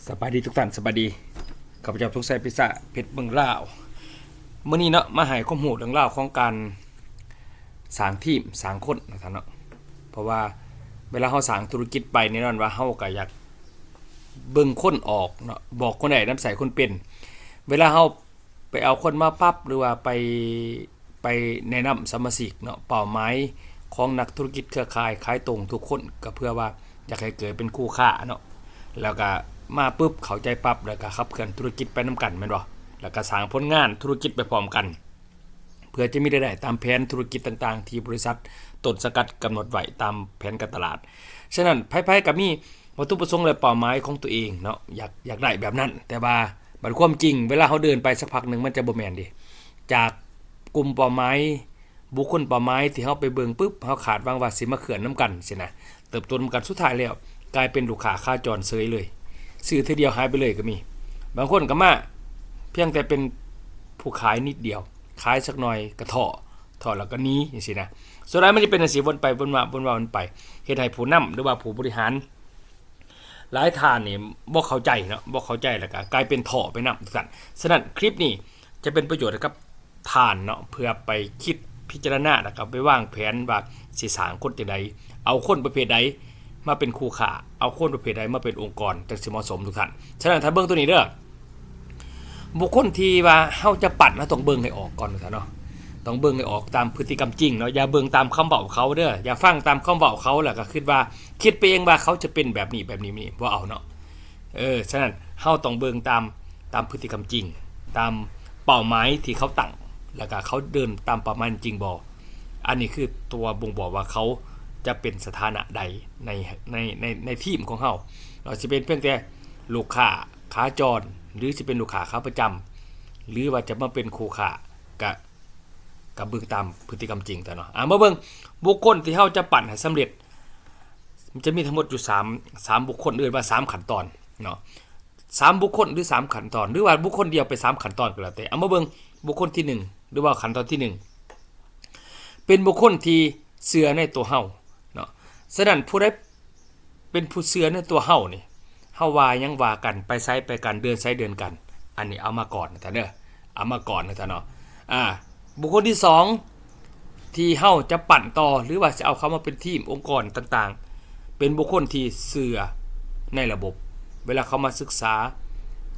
ສະບາຍດີທຸກທ່ານ ສະບາຍດີ ຂ້າພະເຈົ້າ ສົງໄຊ ປິສະ ເພັດເມືອງລາວ. ມື້ນີ້ເນາະ ມາໃຫ້ຄວາມຮູ້ເລື່ອງລາວຂອງການສ້າງທີມ ສ້າງຄົນເນາະທ່ານເນາະ. ເພາະວ່າເວລາເຮົາສ້າງທຸລະກິດໄປ ແນ່ນອນວ່າເຮົາກໍຢາກເບິ່ງຄົນອອກເນາະ, ບອກຄົນໄດ້ນຳໃຊ້ຄົນເປັນ. ເວລາເຮົາ ໄປເອົາຄົນມາປັບ ຫຼືວ່າໄປ ໄປແນະນຳສະມາຊິກເນາະ, ເປົ້າໝາຍຂອງນັກທຸລະກິດເຄືອຂ່າຍຂາຍຕົງທຸກຄົນ ກໍເພື່ອວ່າຢາກໃຫ້ເກີດເປັນຄູ່ຄ້າເນາະ, ແລ້ວກໍມາປຶບເຂົ້າໃຈປັບ ແລ້ວກໍຂັບເຄື່ອນທຸລະກິດໄປນຳກັນ ແມ່ນບໍ່? ແລ້ວກໍສ້າງຜົນງານທຸລະກິດໄປພ້ອມກັນ ເພື່ອຈະມີລາຍໄດ້ຕາມແຜນທຸລະກິດຕ່າງໆ ທີ່ບໍລິສັດຕົ້ນສັງກັດກຳນົດໄວ້ຕາມແຜນການຕະຫຼາດ. ສະນັ້ນ ໃຜໆກໍມີ ວັດຖຸປະສົງ ແລະ ເປົ້າໝາຍຂອງຕົວເອງເນາະ, ຢາກ ຢາກໄດ້ແບບນັ້ນ. ແຕ່ວ່າບັດຄວາມຈິງ ເວລາເຮົາເດີນໄປສັກພັກໜຶ່ງ ມັນຈະບໍ່ແມ່ນເດ້. ຈາກກຸ່ມເປົ້າໝາຍ ບຸກຄົນເປົ້າໝາຍທີ່ເຮົາໄປເບິ່ງປຶບ ເຮົາຄາດຫວັງວ່າຊິມາເຄື່ອນນຳກັນຊີ້ນະ, ເຕີບໂຕນຳກັນ, ສຸດທ້າຍແລ້ວກາຍເປັນລູກຄ້າຂາຈອນເສີຍເລີຍ, ຊື້ເທື່ອດຽວຫາຍໄປເລີຍກໍມີ. ບາງຄົນກໍມາພຽງແຕ່ເປັນຜູ້ຂາຍນິດດຽວ, ຂາຍສັກໜ່ອຍກໍທໍ້, ທໍ້ແລ້ວກໍໜີ ຈັ່ງຊີ້ນະ. ສ່ວນຫຼາຍມັນຈະເປັນຈັ່ງຊີ້ ວົນໄປວົນມາ ວົນມາ ວົນໄປ, ເຮັດໃຫ້ຜູ້ນຳ ຫຼືວ່າຜູ້ບໍລິຫານ ຫຼາຍທ່ານນີ້ບໍ່ເຂົ້າໃຈເນາະ, ບໍ່ເຂົ້າໃຈ ແລ້ວກໍກາຍເປັນທໍ້ໄປນຳທຸກທ່ານ. ສະນັ້ນ ຄລິບນີ້ຈະເປັນປະໂຫຍດໃຫ້ກັບທ່ານເນາະ, ເພື່ອໄປຄິດພິຈາລະນາ ແລ້ວກໍໄປວາງແຜນວ່າຊິສ້າງຄົນຈັ່ງໃດ, ເອົາຄົນປະເພດໃດມາເປັນຄູ່ຄ້າ, ເອົາຄົນປະເພດໃດມາເປັນອົງກອນ ຈັ່ງຊິເໝາະສົມທຸກທ່ານ. ສະນັ້ນ ຖ້າເບິ່ງໂຕນີ້ເດີ, ບຸກຄົນທີ່ວ່າເຮົາຈະປັ້ນ ເຮົາຕ້ອງເບິ່ງໃຫ້ອອກກ່ອນວ່າຊັ້ນເນາະ, ຕ້ອງເບິ່ງໃຫ້ອອກຕາມພຶດຕິກຳຈິງເນາະ, ຢ່າເບິ່ງຕາມຄຳເວົ້າເຂົາເດີ, ຢ່າຟັງຕາມຄຳເວົ້າເຂົາ ແລ້ວກໍຄິດວ່າ ຄິດໄປເອງວ່າເຂົາຈະເປັນແບບນີ້ ແບບນີ້ ນີ້ ບໍ່ເອົາເນາະ. ເອີ ສະນັ້ນ ເຮົາຕ້ອງເບິ່ງຕາມ ຕາມພຶດຕິກຳຈິງ, ຕາມເປົ້າໝາຍທີ່ເຂົາຕັ້ງ ແລ້ວກໍເຂົາເດີນຕາມເປົ້າໝາຍນັ້ນຈິງບໍ່. ອັນນີ້ຄືຕົວບົ່ງບອກວ່າເຂົາຈະເປັນສະຖານະໃດໃນ ໃນ ໃນ ໃນທີມຂອງເຮົາ, ເນາະ, ຊິເປັນພຽງແຕ່ລູກຄ້າຂາຈອນ ຫຼື ຊິເປັນລູກຄ້າຂາປະຈຳ ຫຼືວ່າຈະມາເປັນຄູ່ຄ້າ ກະ ກະເບິ່ງຕາມພຶດຕິກຳຈິງຕົວເນາະ. ອ່າ ມາເບິ່ງບຸກຄົນທີ່ເຮົາຈະປັ້ນໃຫ້ສຳເລັດ, ມັນຈະມີທັງໝົດຢູ່ສາມ ສາມບຸກຄົນ, ເອີ້ນວ່າສາມຂັ້ນຕອນເນາະ, ສາມບຸກຄົນ ຫຼື ສາມຂັ້ນຕອນ ຫຼືວ່າບຸກຄົນດຽວໄປສາມຂັ້ນຕອນກໍແລ້ວແຕ່. ເອົາມາເບິ່ງບຸກຄົນທີໜຶ່ງ ຫຼືວ່າຂັ້ນຕອນທີໜຶ່ງ ເປັນບຸກຄົນທີ່ເຊື່ອໃນຕົວເຮົາເນາະ. ສະນັ້ນ ຜູ້ໃດ ເປັນຜູ້ເຊື່ອໃນຕົວເຮົານີ້, ເຮົາວ່າຫຍັງວ່າກັນ, ໄປໃສໄປກັນ, ເດີນໃສເດີນກັນ, ອັນນີ້ເອົາມາກ່ອນນະທ່ານເດີ, ເອົາມາກ່ອນນະທ່ານເນາະ. ອ່າ ບຸກຄົນທີສອງ ທີ່ເຮົາຈະປັ້ນຕໍ່ ຫຼືວ່າຈະເອົາເຂົ້າມາເປັນທີມ ອົງກອນຕ່າງໆ, ເປັນບຸກຄົນທີ່ເຊື່ອໃນລະບົບ. ເວລາເຂົາມາສຶກສາ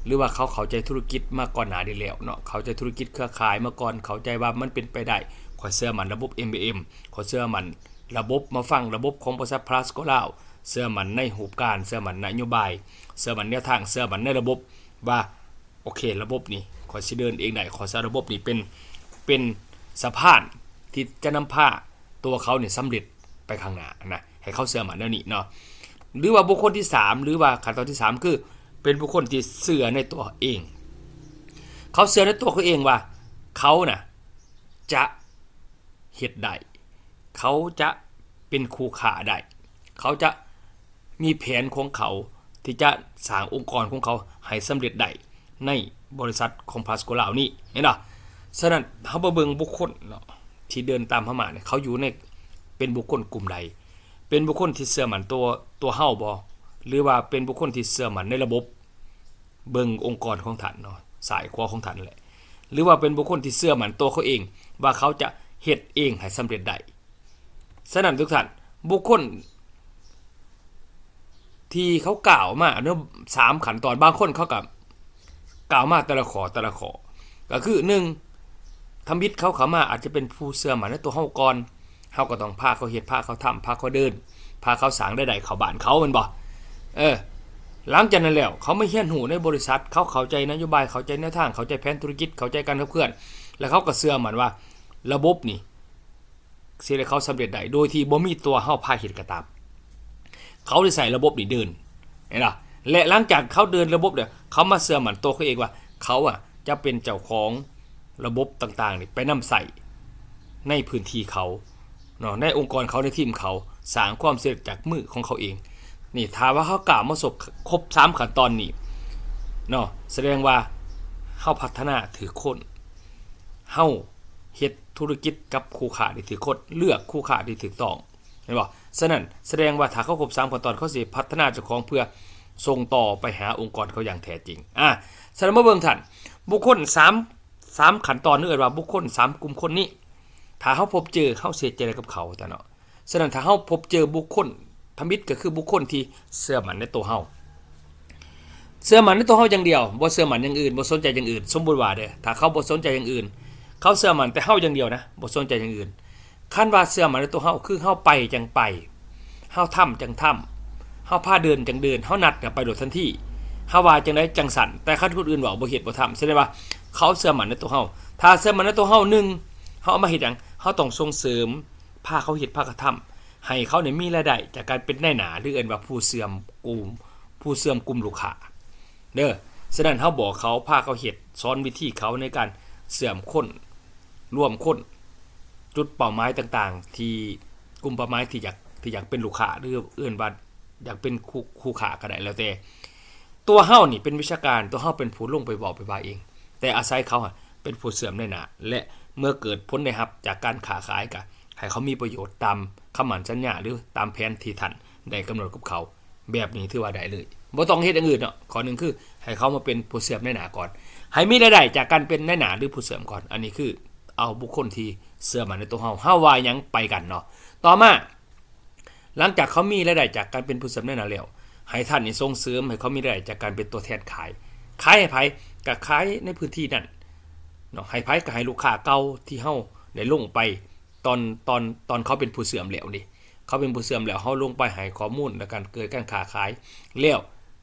ຫຼືວ່າເຂົາເຂົ້າໃຈທຸລະກິດມາກ່ອນໜ້ານີ້ແລ້ວເນາະ, ເຂົ້າໃຈທຸລະກິດເຄືອຂ່າຍມາກ່ອນ, ເຂົ້າໃຈວ່າມັນເປັນໄປໄດ້, ຂ້ອຍເຊື່ອໝັ້ນລະບົບ ເອັມ ເອ ເອັມ ຂ້ອຍເຊື່ອໝັ້ນ ລະບົບ, ມາຟັງລະບົບຂອງບໍລິສັດພລັສໂກລາວ, ເຊື່ອໝັ້ນໃນຮູບການ, ເຊື່ອໝັ້ນນະໂຍບາຍ, ເຊື່ອໝັ້ນແນວທາງ, ເຊື່ອໝັ້ນໃນລະບົບວ່າ ໂອເຄ ລະບົບນີ້ຂ້ອຍຊິເດີນເອງໄດ້, ຂ້ອຍຊິເອົາລະບົບນີ້ເປັນ ເປັນສະພານທີ່ຈະນຳພາຕົວເຂົານີ້ສຳເລັດໄປຂ້າງໜ້ານະ, ໃຫ້ເຂົາເຊື່ອໝັ້ນແນວນີ້ເນາະ. ຫຼືວ່າບຸກຄົນທີສາມ ຫຼືວ່າຂັ້ນຕອນທີສາມ ຄືເປັນບຸກຄົນທີ່ເຊື່ອໃນຕົວເອງ, ເຂົາເຊື່ອໃນຕົວເຂົາເອງວ່າເຂົານະ ຈະເຮັດໄດ້, ເຂົາຈະເປັນຄູ່ຄ້າໄດ້, ເຂົາຈະມີແຜນຂອງເຂົາທີ່ຈະສ້າງອົງກອນຂອງເຂົາໃຫ້ສຳເລັດໄດ້ໃນບໍລິສັດຂອງພລັສໂກລາວນີ້, ເຫັນບໍ່? ສະນັ້ນ ເຮົາມາເບິ່ງບຸກຄົນເນາະ ທີ່ເດີນຕາມເຮົາມານີ້ ເຂົາຢູ່ໃນ ເປັນບຸກຄົນກຸ່ມໃດ? ເປັນບຸກຄົນທີ່ເຊື່ອໝັ້ນຕົວ ຕົວເຮົາບໍ່? ຫຼືວ່າເປັນບຸກຄົນທີ່ເຊື່ອໝັ້ນໃນລະບົບ? ເບິ່ງອົງກອນຂອງທ່ານເນາະ, ຊ້າຍຂວາຂອງທ່ານແຫຼະ, ຫຼືວ່າເປັນບຸກຄົນທີ່ເຊື່ອໝັ້ນຕົວເຂົາເອງວ່າເຂົາຈະເຮັດເອງໃຫ້ສຳເລັດໄດ້. ສະນັ້ນທຸກທ່ານ, ບຸກຄົນທີ່ເຂົາກ່າວມາເນາະ ສາມຂັ້ນຕອນ, ບາງຄົນເຂົາກໍກ່າວມາແຕ່ລະຂໍ້ ແຕ່ລະຂໍ້, ກໍຄື ໜຶ່ງ ທຳອິດເຂົາເຂົ້າມາອາດຈະເປັນຜູ້ເຊື່ອໝັ້ນໃນຕົວເຮົາກ່ອນ, ເຮົາກໍຕ້ອງພາເຂົາເຮັດ, ພາເຂົາທຳ, ພາເຂົາເດີນ, ພາເຂົາສ້າງລາຍໄດ້ເຂົ້າບ້ານເຂົາ, ແມ່ນບໍ່? ເອີ ຫຼັງຈາກນັ້ນແລ້ວ ເຂົາມາຮຽນຮູ້ໃນບໍລິສັດ, ເຂົາເຂົ້າໃຈນະໂຍບາຍ, ເຂົ້າໃຈແນວທາງ, ເຂົ້າໃຈແຜນທຸລະກິດ, ເຂົ້າໃຈການຂັບເຄື່ອນ, ແລ້ວເຂົາກໍເຊື່ອໝັ້ນວ່າລະບົບນີ້ຊິເຮັດໃຫ້ເຂົາສຳເລັດໄດ້ ໂດຍທີ່ບໍ່ມີຕົວເຮົາພາເຮັດກໍຕາມ. ເຂົາໄດ້ໃຊ້ລະບົບນີ້ເດີນ, ເຫັນບໍ່? ແລະ ຫຼັງຈາກເຂົາເດີນລະບົບແລ້ວ, ເຂົາມາເຊື່ອໝັ້ນຕົວເຂົາເອງວ່າ ເຂົາອະຈະເປັນເຈົ້າຂອງລະບົບຕ່າງໆນີ້ໄປນຳໃຊ້ໃນພື້ນທີ່ເຂົາເນາະ, ໃນອົງກອນເຂົາ, ໃນທີມເຂົາ, ສ້າງຄວາມສຳເລັດຈາກມືຂອງເຂົາເອງ. ນີ້ ຖ້າວ່າເຮົາກ້າວມາສົບ ຄົບສາມຂັ້ນຕອນນີ້ເນາະ, ສະແດງວ່າເຮົາພັດທະນາຖືກຄົນ, ເຮົາເຮັດທຸລະກິດກັບຄູ່ຄ້າທີ່ຖືກຄົນ, ເລືອກຄູ່ຄ້າທີ່ຖືກຕ້ອງ. ເຫັນບໍ່? ສະນັ້ນ ສະແດງວ່າຖ້າເຂົາຄົບສາມຂັ້ນຕອນ, ເຂົາຊິພັດທະນາເຈົ້າຂອງເພື່ອ ສົ່ງຕໍ່ໄປຫາອົງກອນເຂົາຢ່າງແທ້ຈິງ. ອາ ສະນັ້ນມາເບິ່ງທ່ານ ບຸກຄົນສາມ ສາມຂັ້ນຕອນ ຫຼື ເອີ້ນວ່າບຸກຄົນສາມກຸ່ມຄົນນີ້ ຖ້າເຮົາພົບເຈີ ເຮົາຊິເຮັດຈັ່ງໃດກັບເຂົາ ທ່ານເນາະ? ສະນັ້ນ ຖ້າເຮົາພົບເຈີບຸກຄົນທຳອິດ ກໍຄືບຸກຄົນທີ່ເຊື່ອໝັ້ນໃນຕົວເຮົາ ເຊື່ອໝັ້ນໃນຕົວເຮົາຢ່າງດຽວ ບໍ່ເຊື່ອໝັ້ນຢ່າງອື່ນ ບໍ່ສົນໃຈຢ່າງອື່ນ. ສົມມຸດວ່າເດີ ຖ້າເຂົາບໍ່ສົນໃຈຢ່າງອື່ນ ເຂົາເຊື່ອໝັ້ນແຕ່ເຮົາຢ່າງດຽວນະ ບໍ່ສົນໃຈຢ່າງອື່ນ. ຄັນວ່າເຊື່ອໝັ້ນໃນຕົວເຮົາ ຄືເຮົາໄປຈັ່ງໄປ ເຮົາທຳຈັ່ງທຳ ເຮົາພາເດີນຈັ່ງເດີນ ເຮົານັດກໍໄປໂລດທັນທີ ເຮົາວ່າຈັ່ງໃດຈັ່ງຊັ້ນ. ແຕ່ຄັນຄົນອື່ນເວົ້າ ບໍ່ເຮັດບໍ່ທຳ ສະແດງວ່າເຂົາເຊື່ອໝັ້ນໃນຕົວເຮົາ. ຖ້າເຊື່ອໝັ້ນໃນຕົວເຮົາ ໜຶ່ງ ເຮົາເອົາມາເຮັດຫຍັງ? ເຮົາຕ້ອງສົ່ງເສີມ ພາເຂົາເຮັດ ພາເຂົາທຳ ໃຫ້ເຂົານີ້ມີລາຍໄດ້ຈາກການເປັນນາຍໜ້າ ຫຼື ເອີ້ນວ່າຜູ້ເຊື່ອມກຸ່ມ ຜູ້ເຊື່ອມກຸ່ມລູກຄ້າເດີ. ສະນັ້ນ ເຮົາບອກເຂົາ ພາເຂົາເຮັດ ສອນວິທີເຂົາໃນການເຊື່ອມຄົນ ລວມຄົນ ຈຸດເປົ້າໝາຍຕ່າງໆ ທີ່ ກຸ່ມເປົ້າໝາຍທີ່ຢາກ ທີ່ຢາກເປັນລູກຄ້າ ຫຼື ເອີ້ນວ່າຢາກເປັນຄູ່ ຄູ່ຄ້າກໍໄດ້ ແລ້ວແຕ່. ຕົວເຮົານີ້ເປັນວິຊາການ ຕົວເຮົາເປັນຜູ້ລົງໄປເວົ້າໄປວ່າເອງ ແຕ່ອາໄສເຂົາເປັນຜູ້ເຊື່ອມນາຍໜ້າ ແລະ ເມື່ອເກີດຜົນໄດ້ຮັບຈາກການຄ້າຂາຍ ກໍໃຫ້ເຂົາມີປະໂຫຍດຕາມຄຳໝັ້ນສັນຍາ ຫຼື ຕາມແຜນທີ່ທ່ານໄດ້ກຳນົດກັບເຂົາ. ແບບນີ້ຖືວ່າໄດ້ເລີຍ ບໍ່ຕ້ອງເຮັດຢ່າງອື່ນເນາະ. ຂໍ້ໜຶ່ງຄືໃຫ້ເຂົາມາເປັນຜູ້ເຊື່ອມນາຍໜ້າກ່ອນ ໃຫ້ມີລາຍໄດ້ຈາກການເປັນນາຍໜ້າ ຫຼື ຜູ້ເຊື່ອມກ່ອນ. ອັນນີ້ຄືເອົາບຸກຄົນທີ່ເຊື່ອໝັ້ນໃນຕົວເຮົາ ເຮົາວ່າຫຍັງໄປກັນເນາະ. ຕໍ່ມາ ຫຼັງຈາກເຂົາມີລາຍໄດ້ຈາກການເປັນຜູ້ເຊື່ອມນາຍໜ້າແລ້ວ ໃຫ້ທ່ານນີ້ສົ່ງເສີມໃຫ້ເຂົາມີລາຍໄດ້ຈາກການເປັນຕົວແທນຂາຍ. ຂາຍໃຫ້ໃຜ? ກໍຂາຍໃນພື້ນທີ່ນັ້ນເນາະ. ໃຫ້ໃຜ? ກໍໃຫ້ລູກຄ້າເກົ່າທີ່ເຮົາໄດ້ລົງໄປຕອນ ຕອນ ຕອນເຂົາເປັນຜູ້ເຊື່ອມແລ້ວນີ້ ເຂົາເປັນຜູ້ເຊື່ອມແລ້ວ ເຮົາລົງໄປໃຫ້ຂໍ້ມູນ ແລ້ວການເກີດການຄ້າຂາຍແລ້ວ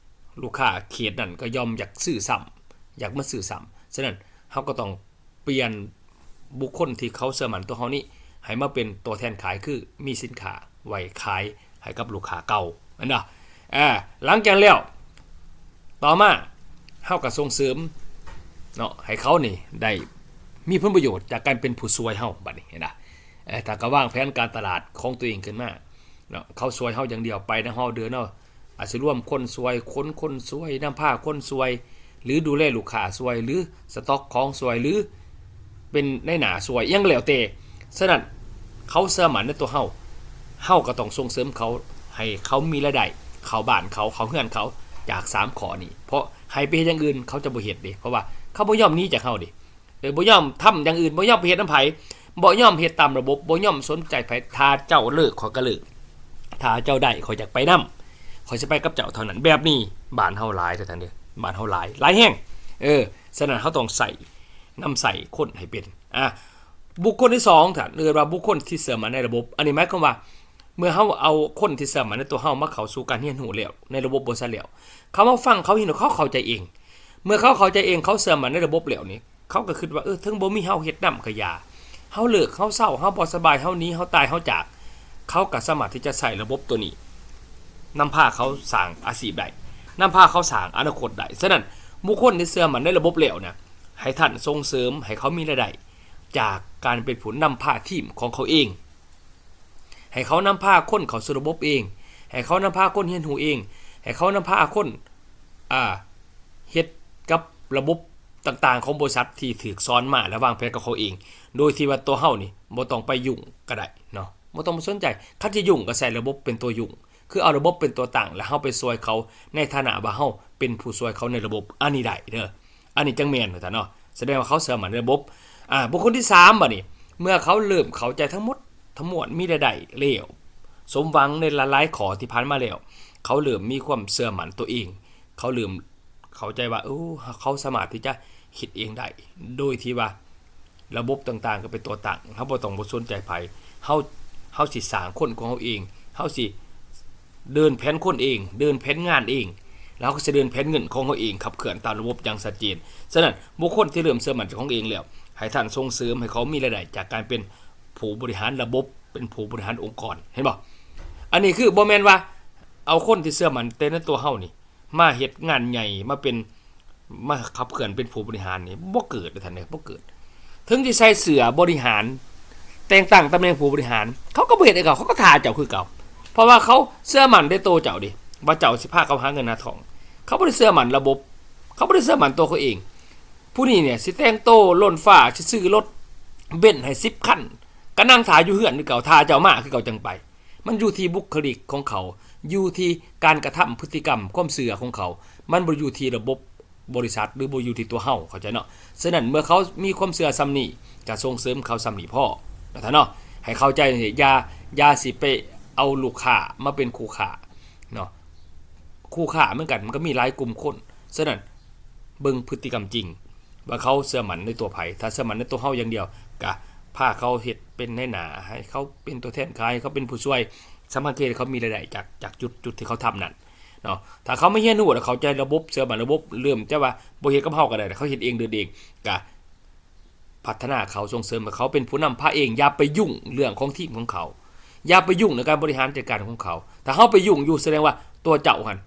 ລູກຄ້າເຂດນັ້ນກໍຍ່ອມຢາກຊື້ຊ້ຳ ຢາກມາຊື້ຊ້ຳ. ສະນັ້ນ ເຮົາກໍຕ້ອງ ປ່ຽນບຸກຄົນທີ່ເຂົາເຊື່ອໝັ້ນຕົວເຮົານີ້ ໃຫ້ມາເປັນຕົວແທນຂາຍ ຄືມີສິນຄ້າໄວ້ຂາຍໃຫ້ກັບລູກຄ້າເກົ່າ ແມ່ນບໍ່? ອາ ຫຼັງຈາກນັ້ນແລ້ວ ຕໍ່ມາເຮົາກໍສົ່ງເສີມເນາະ ໃຫ້ເຂົານີ້ໄດ້ມີຜົນປະໂຫຍດຈາກການເປັນຜູ້ຊ່ວຍເຮົາ. ບັດນີ້ເຫັນບໍ່? ເອີ ຖ້າກໍວາງແຜນການຕະຫຼາດຂອງຕົວເອງຂຶ້ນມາ ເນາະ ເຂົາຊ່ວຍເຮົາຢ່າງດຽວ ໄປນຳເຮົາເດີເນາະ ອາດຊິລວມຄົນຊ່ວຍ ຂົນຄົນຊ່ວຍ ນຳພາຄົນຊ່ວຍ ຫຼື ດູແລລູກຄ້າຊ່ວຍ ຫຼື ສະຕັອກຂອງຊ່ວຍ ຫຼື ເປັນນາຍໜ້າຊ່ວຍ ອີ່ຫຍັງກໍແລ້ວແຕ່. ສະນັ້ນ ເຂົາເຊື່ອໝັ້ນໃນຕົວເຮົາ ເຮົາກໍຕ້ອງສົ່ງເສີມເຂົາ ໃຫ້ເຂົາມີລາຍໄດ້ເຂົ້າບ້ານເຂົາ ເຂົ້າເຮືອນເຂົາ ຈາກສາມຂໍ້ນີ້ ເພາະໃຫ້ໄປເຮັດຢ່າງອື່ນ ເຂົາຈະບໍ່ເຮັດເດ້ ເພາະວ່າເຂົາບໍ່ຍອມໜີຈາກເຮົາເດ້. ເອີ ບໍ່ຍອມທຳຢ່າງອື່ນ ບໍ່ຍອມໄປເຮັດນຳໃຜ ບໍ່ຍອມເຮັດຕາມລະບົບ ບໍ່ຍອມສົນໃຈໃຜ. ຖ້າເຈົ້າເລີກ ຂ້ອຍກໍເລີກ ຖ້າເຈົ້າໄດ້ ຂ້ອຍຢາກໄປນຳ ຂ້ອຍຊິໄປກັບເຈົ້າເທົ່ານັ້ນ. ແບບນີ້ບ້ານເຮົາຫຼາຍເດີທ່ານເດີ ບ້ານເຮົາຫຼາຍ ຫຼາຍແຮງ. ເອີ ສະນັ້ນເຮົາຕ້ອງໃຊ້ ນຳໃຊ້ຄົນໃຫ້ເປັນ ອາ ບຸກຄົນທີສອງ ທ່ານເອີ້ນວ່າບຸກຄົນທີ່ເຊື່ອໝັ້ນໃນລະບົບ. ອັນນີ້ໝາຍຄວາມວ່າ ເມື່ອເຮົາເອົາຄົນທີ່ເຊື່ອໝັ້ນໃນຕົວເຮົາມາເຂົ້າສູ່ການຮຽນຮູ້ແລ້ວ ໃນລະບົບບໍລິສັດແລ້ວ ເຂົາມາຟັງ ເຂົາເຫັນ ເຂົາເຂົ້າໃຈເອງ. ເມື່ອເຂົາເຂົ້າໃຈເອງ ເຂົາເຊື່ອໝັ້ນໃນລະບົບແລ້ວນີ້ ເຂົາກໍຄິດວ່າ ເອີ ເຖິງບໍ່ມີເຮົາເຮັດນຳກໍຢ່າ ເຮົາເລີກ ເຮົາເຊົາ ເຮົາບໍ່ສະບາຍ ເຮົາໜີ ເຮົາຕາຍ ເຮົາຈາກ ເຂົາກໍສາມາດທີ່ຈະໃຊ້ລະບົບຕົວນີ້ ນຳພາເຂົາສ້າງອາຊີບໄດ້ ນຳພາເຂົາສ້າງອະນາຄົດໄດ້. ສະນັ້ນ ບຸກຄົນທີ່ເຊື່ອໝັ້ນໃນລະບົບແລ້ວນະ ໃຫ້ທ່ານສົ່ງເສີມໃຫ້ເຂົາມີລາຍໄດ້ຈາກການເປັນຜູ້ນຳພາທີມຂອງເຂົາເອງ. ໃຫ້ເຂົານຳພາຄົນເຂົ້າສູ່ລະບົບເອງ ໃຫ້ເຂົານຳພາຄົນຮຽນຮູ້ເອງ ໃຫ້ເຂົານຳພາຄົນ ອ່າ ເຮັດກັບລະບົບຕ່າງໆຂອງບໍລິສັດທີ່ຖືກສອນມາ ແລະ ວາງແຜນກັບເຂົາເອງ ໂດຍທີ່ວ່າຕົວເຮົານີ້ບໍ່ຕ້ອງໄປຫຍຸ້ງກໍໄດ້ເນາະ ບໍ່ຕ້ອງໄປສົນໃຈ. ຄັນຊິຫຍຸ້ງກໍໃຊ້ລະບົບເປັນຕົວຫຍຸ້ງ ຄືເອົາລະບົບເປັນຕົວຕັ້ງ ແລ້ວເຮົາໄປຊ່ວຍເຂົາໃນຖານະວ່າເຮົາເປັນຜູ້ຊ່ວຍເຂົາໃນລະບົບ ອັນນີ້ໄດ້ເດີ. ອັນນີ້ຈັ່ງແມ່ນວ່າຊັ້ນເນາະ ສະແດງວ່າເຂົາເຊື່ອໝັ້ນໃນລະບົບ. ອາ ບຸກຄົນທີສາມ ບາດນີ້ ເມື່ອເຂົາເລີ່ມເຂົ້າໃຈທັງໝົດທັງມວນ ມີລາຍໄດ້ແລ້ວ ສົມຫວັງໃນຫຼາຍໆຂໍ້ທີ່ຜ່ານມາແລ້ວ ເຂົາເລີ່ມມີຄວາມເຊື່ອໝັ້ນຕົວເອງ ເຂົາເລີ່ມເຂົ້າໃຈວ່າ ໂອ້ ເຂົາສາມາດທີ່ຈະເຮັດເອງໄດ້ ໂດຍທີ່ວ່າລະບົບຕ່າງໆກໍເປັນຕົວຕັ້ງ ເຮົາບໍ່ຕ້ອງບໍ່ສົນໃຈໃຜ ເຮົາ ເຮົາຊິສ້າງຄົນຂອງເຮົາເອງ ເຮົາຊິ ເດີນແຜນຄົນເອງ ເດີນແຜນງານເອງ ແລ້ວເຮົາກໍຊິເດີນແຜນເງິນຂອງເຮົາເອງ ຂັບເຄື່ອນຕາມລະບົບຢ່າງຊັດເຈນ. ສະນັ້ນ ບຸກຄົນທີ່ເລີ່ມເຊື່ອໝັ້ນເຈົ້າຂອງເອງແລ້ວ ໃຫ້ທ່ານສົ່ງເສີມໃຫ້ເຂົາມີລາຍໄດ້ຈາກການເປັນຜູ້ບໍລິຫານລະບົບ ເປັນຜູ້ບໍລິຫານອົງກອນ ເຫັນບໍ່? ອັນນີ້ຄືບໍ່ແມ່ນວ່າເອົາຄົນທີ່ເຊື່ອໝັ້ນແຕ່ໃນຕົວເຮົານີ້ ມາເຮັດງານໃຫຍ່ ມາເປັນ ມາຂັບເຄື່ອນເປັນຜູ້ບໍລິຫານນີ້ ບໍ່ເກີດເດ້ທ່ານເອີຍ ບໍ່ເກີດ. ເຖິງຊິໃສ່ເສື້ອບໍລິຫານ ແຕ່ງຕັ້ງຕຳແໜ່ງຜູ້ບໍລິຫານ ເຂົາກໍບໍ່ເຮັດໃຫ້ເຂົາ ເຂົາກໍຖ້າເຈົ້າຄືເກົ່າ ເພາະວ່າເຂົາເຊື່ອໝັ້ນໃນໂຕເຈົ້າເດ້ ວ່າເຈົ້າຊິພາເຂົາຫາເງິນຫາທອງ. ເຂົາບໍ່ໄດ້ເຊື່ອໝັ້ນລະບົບ ເຂົາບໍ່ໄດ້ເຊື່ອໝັ້ນຕົວເຂົາເອງ. ຜູ້ນີ້ນີ້ຊິແຕ່ງໂຕລົ້ນຟ້າ ຊິຊື້ລົດເບັນໃຫ້ສິບຄັນ ກໍນັ່ງຖ້າຢູ່ເຮືອນຄືເກົ່າ ຖ້າເຈົ້າມາຄືເກົ່າຈັ່ງໄປ. ມັນຢູ່ທີ່ບຸກຄະລິກຂອງເຂົາ, ຢູ່ທີ່ການກະທຳ, ພຶດຕິກຳ, ຄວາມເຊື່ອຂອງເຂົາ, ມັນບໍ່ຢູ່ທີ່ລະບົບບໍລິສັດ ຫຼື ບໍ່ຢູ່ທີ່ຕົວເຮົາ, ເຂົ້າໃຈເນາະ? ສະນັ້ນ ເມື່ອເຂົາມີຄວາມເຊື່ອສ່ຳນີ້ ກະສົ່ງເສີມເຂົາສ່ຳນີ້ພໍ ນະທ່ານເນາະ. ໃຫ້ເຂົ້າໃຈ, ຢ່າ, ຢ່າຊິໄປເອົາລູກຄ້າມາເປັນຄູ່ຄ້າເນາະ. ຄູ່ຄ້າເໝືອນກັນ ມັນກໍມີຫຼາຍກຸ່ມຄົນ. ສະນັ້ນ ເບິ່ງພຶດຕິກຳຈິງ ວ່າເຂົາເຊື່ອໝັ້ນໃນຕົວໃຜ. ຖ້າເຊື່ອໝັ້ນໃນຕົວເຮົາຢ່າງດຽວ ກະພາເຂົາເຮັດເປັນນາຍໜ້າ, ໃຫ້ເຂົາເປັນຕົວແທນຂາຍ, ໃຫ້ເຂົາເປັນຜູ້ຊ່ວຍ. ສຳຄັນຄືເຂົາມີລາຍໄດ້ຈາກ, ຈາກຈຸດ, ຈຸດທີ່ເຂົາທຳນັ້ນເນາະ. ຖ້າເຂົາມາຮຽນຮູ້ແລ້ວເຂົ້າໃຈລະບົບ, ເຊື່ອໝັ້ນລະບົບ, ເລີ່ມຈາກວ່າບໍ່ເຮັດກັບເຮົາກໍໄດ້, ເຂົາເຮັດເອງເດີນເອງ, ກະພັດທະນາເຂົາ, ສົ່ງເສີມໃຫ້ເຂົາເປັນຜູ້ນຳພາເອງ. ຢ່າໄປຫຍຸ້ງເລື່ອງຂອງທີມຂອງເຂົາ, ຢ່າໄປຫຍຸ້ງໃນການບໍລິຫານຈັດການຂອງເຂົາ. ຖ້າເຮົາໄປຫຍຸ້ງຢູ່ ສະແດງວ່າຕົວເຈົ້າຫັ້ນ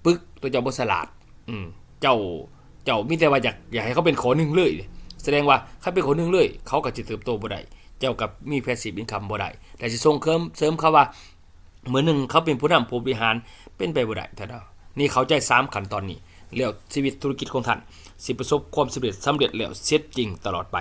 ປຶກ, ຕົວເຈົ້າບໍ່ສະຫຼາດ. ອືມ ເຈົ້າ, ເຈົ້າມີແຕ່ວ່າຢາກ, ຢາກໃຫ້ເຂົາເປັນຂໍ້ໜຶ່ງເລີຍ. ສະແດງວ່າຄັນເປັນຂໍ້ໜຶ່ງເລີຍ ເຂົາກໍຈະເຕີບໂຕບໍ່ໄດ້, ເຈົ້າກໍມີ passive income ບໍ່ໄດ້ ແລະ ຊິສົ່ງເສີມ, ເສີມເຂົາວ່າ ມື້ໜຶ່ງເຂົາເປັນຜູ້ນຳຜູ້ບໍລິຫານ ເປັນໄປບໍ່ໄດ້ທ່ານ. ນີ້ເຂົ້າໃຈສາມຂັ້ນຕອນນີ້ ແລ້ວຊີວິດທຸລະກິດຂອງທ່ານຊິປະສົບຄວາມສຳເລັດ, ສຳເລັດແລ້ວເສັດຈິງຕະຫຼອດໄປ.